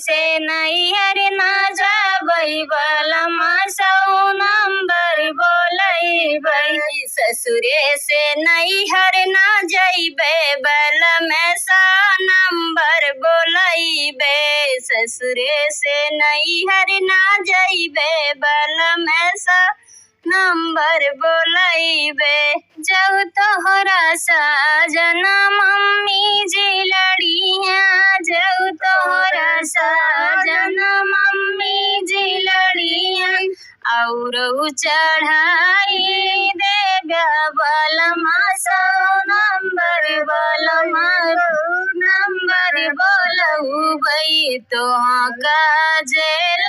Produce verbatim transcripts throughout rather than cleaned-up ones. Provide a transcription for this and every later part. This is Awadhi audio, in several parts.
से नैहर ना जाबै, बलमा सौ नंबर बोलैबै। ससुरे से नैहर ना जइबै, बलमा सौ नंबर बोलैबै। ससुरे से नैहर ना जइबै, बलमा सौ नंबर बोलैबै। जौ तोहरा साजना मम्मी जी लड़िया, जौ तोहरा साजना मम्मी जी लड़िया, औरौ चढ़ाई देब्या बलमा सौ नंबर, बलमा सौ नंबर बोलौबै। तोहका जेल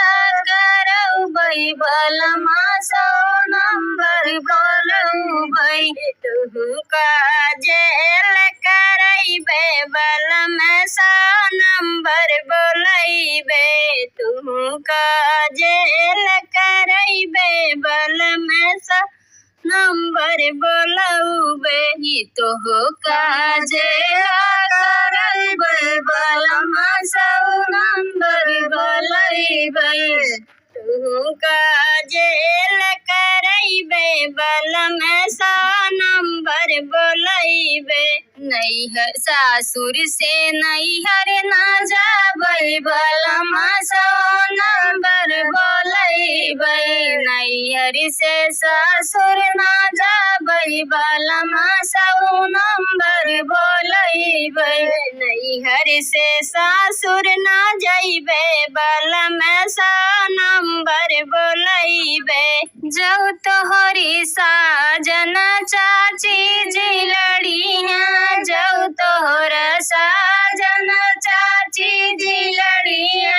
करौबै बलमा सौ नंबर बोलौबै। तुहका जेल करैबै बलमा सौ नंबर बोलैबै। तुहका जेल करैबै बलमा सौ नंबर बोलौबै। तोहका जेल करैबै बलमा सौ नंबर बोलैबै। तोहका जेल करैबै बलमा सौ नंबर बोलैबै। नैहर सासुर से नैहर ना जाबै बलमा सौ नंबर बोलैबै। नैहर से सासुर ना जाबै बलमा सौ नंबर बोलैबै। नैहर से सासुर ना जइबै बलमा सौ नंबर बोलैबै। जौ तोहरी साजना चाची जी लड़िया, जौ तोहरा साजना चाची जी लड़िया,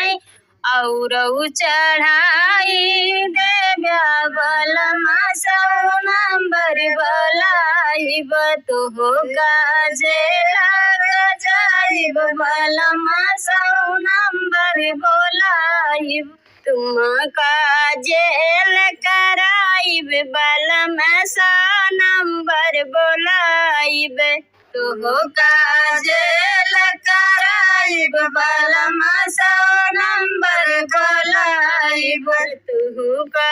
औरौ चढ़ाई देब्या बलमा सौ नंबर बोलैब। तोहका जेल करैब बलमा सौ नंबर बोलैब। तुमका जेल करैब बलमा सौ नंबर बोलैब। तोहका जेल करैब बलमा सौ नंबर बोलैब। तोहका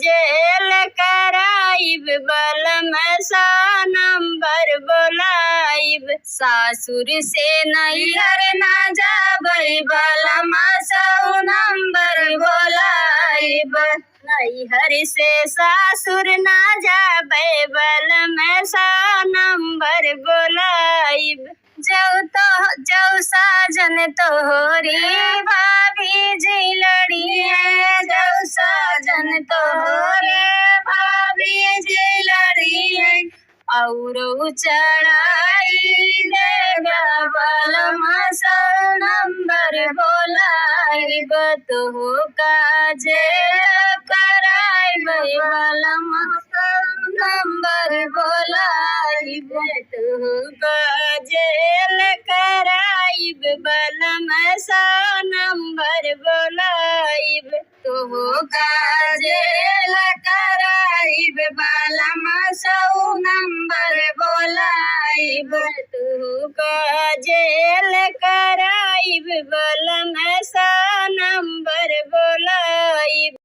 जेल करैब बलमा सौ नंबर बोलैब। सासुर से नैहर ना जाबै बलमा सौ नंबर बोलैब। नैहर से सासुर ना जाबै बलमा सौ नंबर बोलैब। जौ तो, जौ साजन तोहरे भाभी जी लड़िया, जौ साजन तोहरे भाभी जी लड़िया, औरौ चढ़ाई देब्या बलमा सौ नंबर बोलैब। तोहका जेल करैब बलमा सौ नंबर बोलैब। तोहका जेल करैब बलमा सौ नंबर बोलैब। तोहका जेल करैब बलमा सौ नंबर बोलैब। तोहका जेल करैब बलमा सौ नंबर बोलैब।